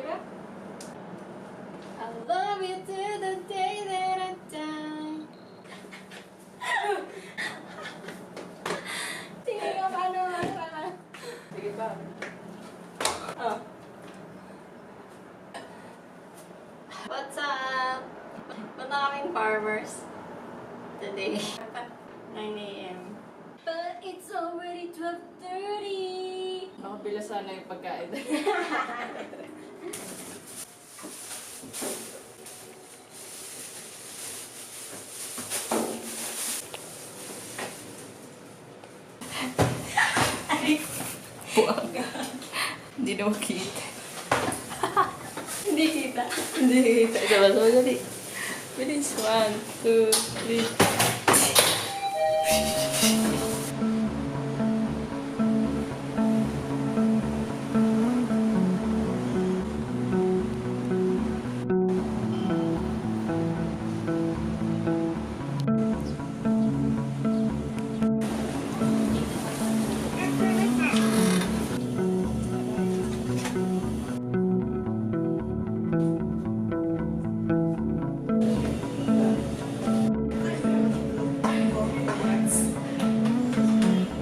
Diba? I love you to the day that I die. Sige nga, paano, paano, paano? Sige pa. Oh. What's up? Punta kaming farmers today. 9 a.m. But it's already 12:30. Nakapila sana yung pagkain. Buwag. Hindi na makita. Hindi kita. Hindi kita. Isa ba? So, dali. Bilis. One, two, three.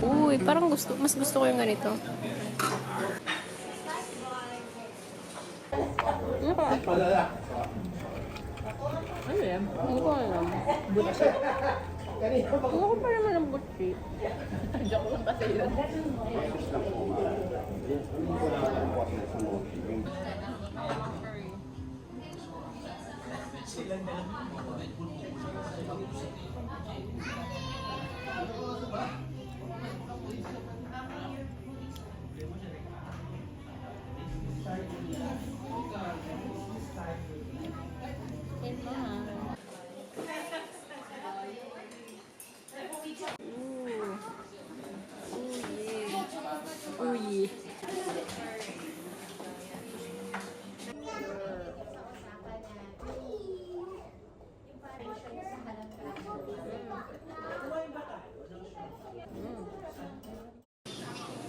Uy, parang gusto, mas gusto ko yung ganito. Ano yan? Hindi ko alam. Butchi. Gusto ko pa naman ng butchi. Joke lang kasi yun. Uy.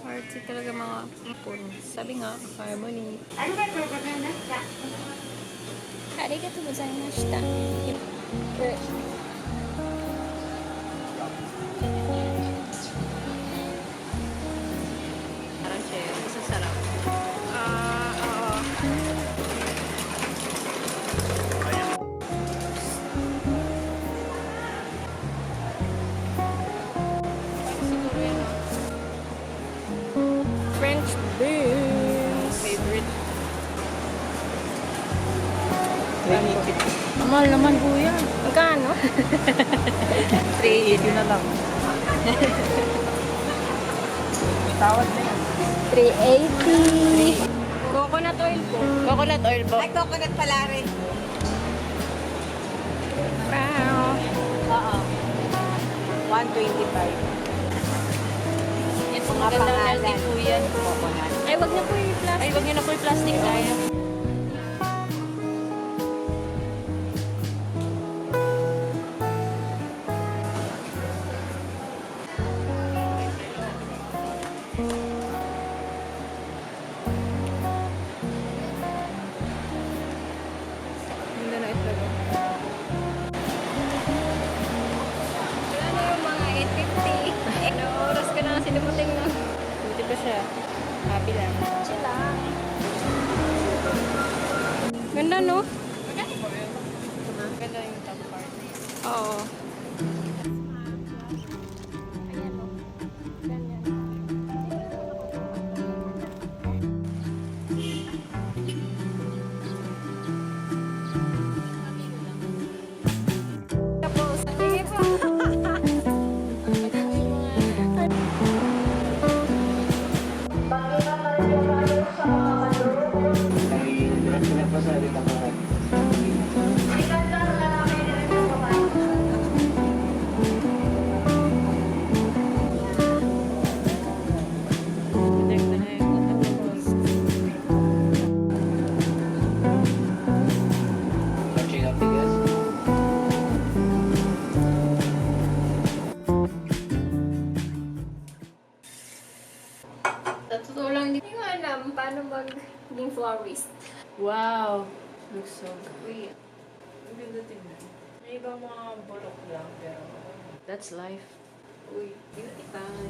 Artsy talaga mga ipon. Sabi nga, harmony. Arigatou gozaimashita. Parang siya yun. Basta sarap. Ah, oo. Siguro yan, oh. French beans. Favorite. Ang mahal naman, kuya. Magkano? 380 na lang. Tawad na yan. 380. Coconut oil po. Coconut oil po. Ay, coconut pala rin. Wow. Oo. 125. Yan po, magandang healthy po yan. Coconut. Ay, wag na po yung plastic. Ay, wag niyo na po yung plastic tayo. Ganda na itlog. Oh. Wala na yung mga 8:50. Ano oras ka na kasi dumating na. Buti pa siya. Happy lang. Chill lang. Ganda, no? Ganda yung top part. Oo. Ayan, oh. Ganyan. Tapos, sige po. Catching up, I guess. Sa totoo lang, hindi Ko alam paano maging florist. Wow! Looks so good. Uy, Ang ganda tingnan. May ibang mga bulok lang, pero that's life. Uy, beautiful.